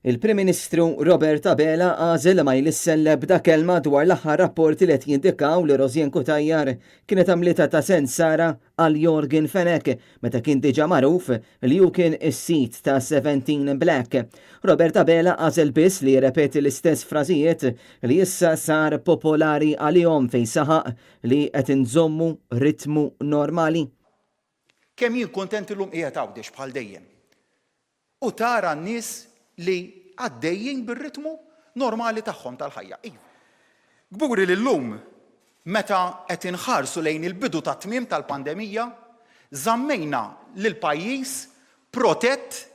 Il-Prim Ministru Robert Abela għażel li ma jlissen l-ebda kelma dwar l-aħħar rapporti li qed jindikaw li Rosianne Cutajar kienet għamlitha ta' sensara għal Yorgen Fenech meta kien diġà magħruf li hu kien is-sid ta' Seventeen Black. Robert Abela għażel biss li jirrepeti l-istess frażijiet li issa sar popolari għalihom fejn saħaq li qed inżommu ritmu normali. Kemm jien kuntent illum qiegħed Għawdex bħal dejjem. U tara n-nies li għaddejjin bir-ritmu normali tagħhom tal-ħajja. Iva. Kburi li llum, meta qed inħarsu lejn il-bidu tat-tmiem tal-pandemija, żammejna lill-pajjiż protett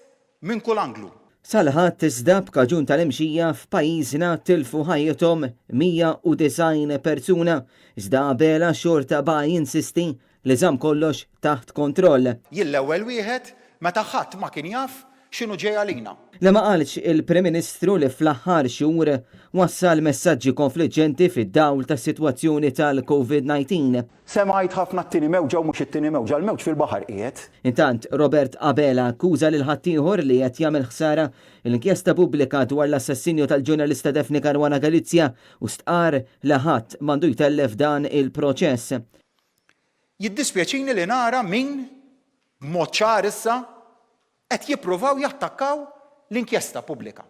minn kull anglu. Sal-Ħadd iżda b'kaġun tal-imxija f'pajjiżna tilfu ħajjithom 190 persuna, iżda Abela xorta baqa' jinsisti li żamm kollox taħt kontroll. Jien l-ewwel wieħed meta ħadd ma kien jaf x'inhu ġej għalina. Li ma qalx il-Prim Ministru li fl-aħħar xhur wassal messaġġi konfliġġenti fid-dawl tas-sitwazzjoni tal-Covid 19. Semgħet ħafna t-tieni mewġa u mhux it-tieni mewġa, l-mewġ fil-baħar qiegħed. Intant, Robert Abela akkuża lil ħaddieħor li qed jagħmel ħsara l-inkjesta pubblika dwar l-assassinju tal-ġurnalista Daphne Caruana Galizia u stqarr li ħadd m'għandu jtellef dan il-proċess. Jiddispjaċini li nara min, b'mod ċar issa, qed jippruvaw jattakkaw l-inkjesta pubblika.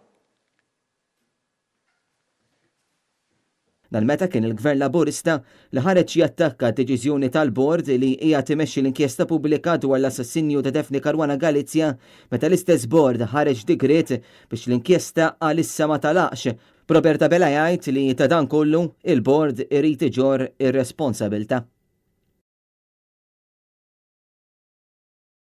Dan meta kien il-Gvern Laburista li ħareġ jattakka d-deċiżjoni tal-Bord li qiegħed imexxi l-inkjesta pubblika dwar l-assassinju ta' Daphne Caruana Galizia meta l-istess Bord ħareġ digriet biex l-inkjesta għalissa ma tagħlaqx, b'Robert Abela jgħid li ta' dan kollu il-Bord irid iġorr ir-responsabilità.